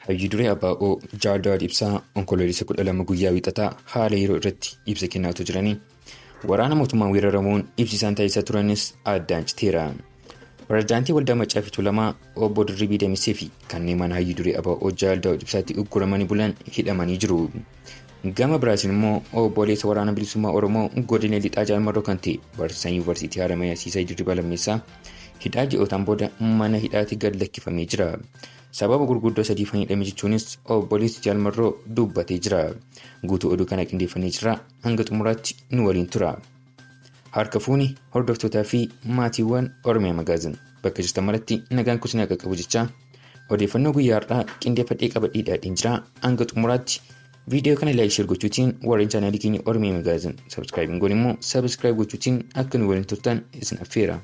Hayyuu duree ABO Jaal Daawud Ibsaa Onkoloolessa 12 guyyaa wiixataa haala yeroo irratti ibsa kennaa otoo jiranii waraana mootummaan weeraramuun ibsi isaan taasisaa turanis addaan citeera. Pireezidaantii Waldaa Maccaa fi Tuulamaa Obbo Dirribii Damisee fi kanneen mana Hayyuu duree ABO Jaal Daawud Ibsaatti ugguramanii bulan hidhamanii jiru. Gama biraatiin immoo obboleessa waraana bilisummaa Oromoo godina Lixaa Jaal Marroo kan ta'e barsiisaan Yuunivarsiitii Haramayaa Siisay Dirribaa Lammeessaa hidhaa ji'ootaan booda mana hidhaatti gad lakkifamee jira. Sababa gurguddoo sadiifan hidhame jechuunis obboleessi Jaal Marroo dubbatee jira. Guutuu oduu kana qindeeffannee jira. Hanga xumuraatti nu waliin tura. Harka fuuni hordoftootaa fi maatiiwwan Oromiyaa Magaazin bakka jirtan maratti nagaan kusinaa akka qabu jecha odeeffannoo guyyaa har'aa qindeeffadhee qabadhee dhiyaadheen jira. Hanga xumuraatti viidiyoo kana like share gochuutiin warreen chaanaalii keenya Oromiyaa Magaazin subscribe hin goone immoo subscribe gochuutiin akka nu waliin turtan isin affeera.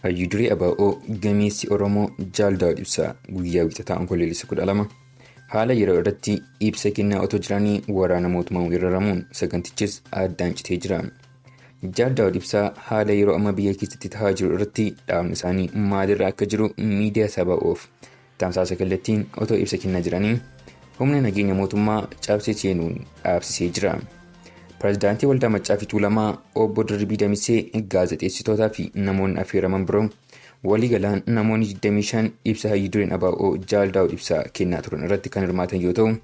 Hayyuu duree ABO gameessi Oromoo Jaal Daawud Ibsaa guyyaa wiixataa Onkoloolessa 12 haala yeroo irratti ibsa kennaa otoo jiranii waraana mootummaan weeraramuun sagantichis addaan citee jira. Jaal Daawud Ibsaa haala yeroo amma biyya keessatti tahaa jiru irratti dhaabni isaanii maalirra akka jiru miidiyaa SABAOf tamsaasa kallattiin otoo ibsa kennaa jiranii humna nageenya mootummaa cabsee seenuun dhaabsisee jira. Pireezidaantii Waldaa Maccaa fi Tuulamaa Obbo Dirribii Damisee gaazexeessitootaa fi namoonni affeeraman biroo waliigalaan namoonni 25 ibsa hayyuu dureen ABO Jaal Daawud Ibsaa kennaa turan irratti kan hirmaatan yoo ta'u,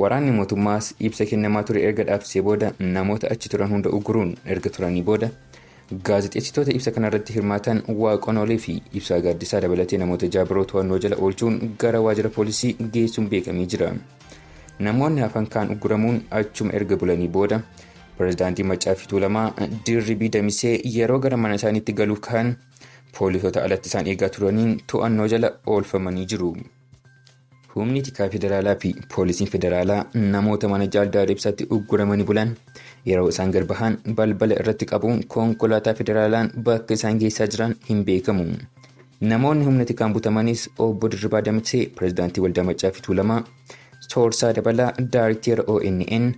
waraanni mootummaas ibsa kennamaa ture erga dhaabsisee booda namoota achi turan hunda uguruun erga turanii booda gaazexeessitoota ibsa kanarratti hirmaatan Waaqonoolee fi Ibsaa Gaaddisaa dabalatee namoota ja'a biroo to'annoo jala oolchuun gara waajjira poolisii geessuun beekamee jira. Namoonni hafan kaan ugguramuun achuma erga bulanii booda pireezidaantii Maccaa fi Tuulamaa Dirribii Damisee yeroo gara mana isaaniitti galuuf ka'an poolisoota alatti isaan eegaa turaniin to'annoo jala oolfamanii jiru. Humni tikaa federaalaa fi poolisiin federaalaa namoota mana Jaal Daawud Ibsaatti ugguramanii bulan yeroo isaan gad bahan balbala irratti qabuun konkolaataa federaalaan bakka isaan geessaa jiran hin beekamu. Namoonni humna tikaan butamanis Obbo Dirribaa Damisee pireezidaantii Waldaa Maccaa fi Tuulamaa, Soorsaa Dabalaa Daayirikteera ONN,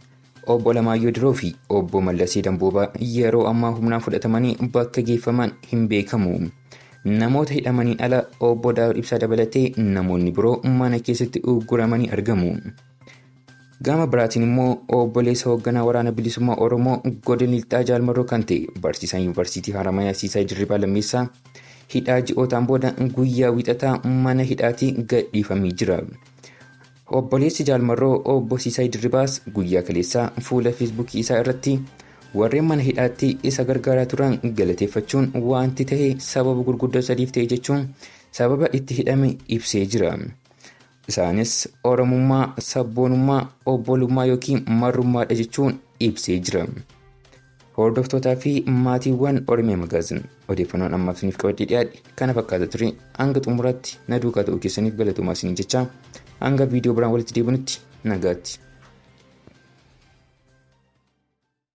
Obbo Alamaayyoo Diroo fi Obbo Mallasee Damboobaa yeroo ammaa humnaan fudhatamanii bakka geeffaman hin beekamu. Namoota hidhamaniin ala Obbo Daawud Ibsaa dabalatee namoonni biroo mana keessatti ugguramanii argamu. Gama biraatiin immoo obboleessa hoogganaa waraana bilisummaa Oromoo godina Lixaa Jaal Marroo kan ta'e barsiisaan Yuunivarsiitii Haramayaa Siisay Dirribaa Lammeessaa hidhaa ji'ootaan booda guyyaa wiixataa mana hidhaatii gadhiifamee jira. Obboleessi Jaal Marroo Obbo Siisay Dirribaas guyyaa kaleessaa fuula Feesbuukii isaa irratti warreen mana hidhaatti isa gargaaraa turan galateeffachuun wanti ta'e sababa gurguddoo sadiif ta'e jechuun sababa itti hidhame ibsee jira. Isaanis Oromummaa, sabboonummaa, obbolummaa yookiin marrummaadha jechuun ibsee jira. Hordoftootaa fi maatiiwwan Oromiyaa Magaazin odeeffannoon ammaaf isiniif qabadhee dhiyaadhe kana fakkaata ture. Hanga xumuraatti na duukaa ta'uu keessaniif galatoomaa isiniin jecha hanga viidiyoo biraan walitti deebinutti nagaatti.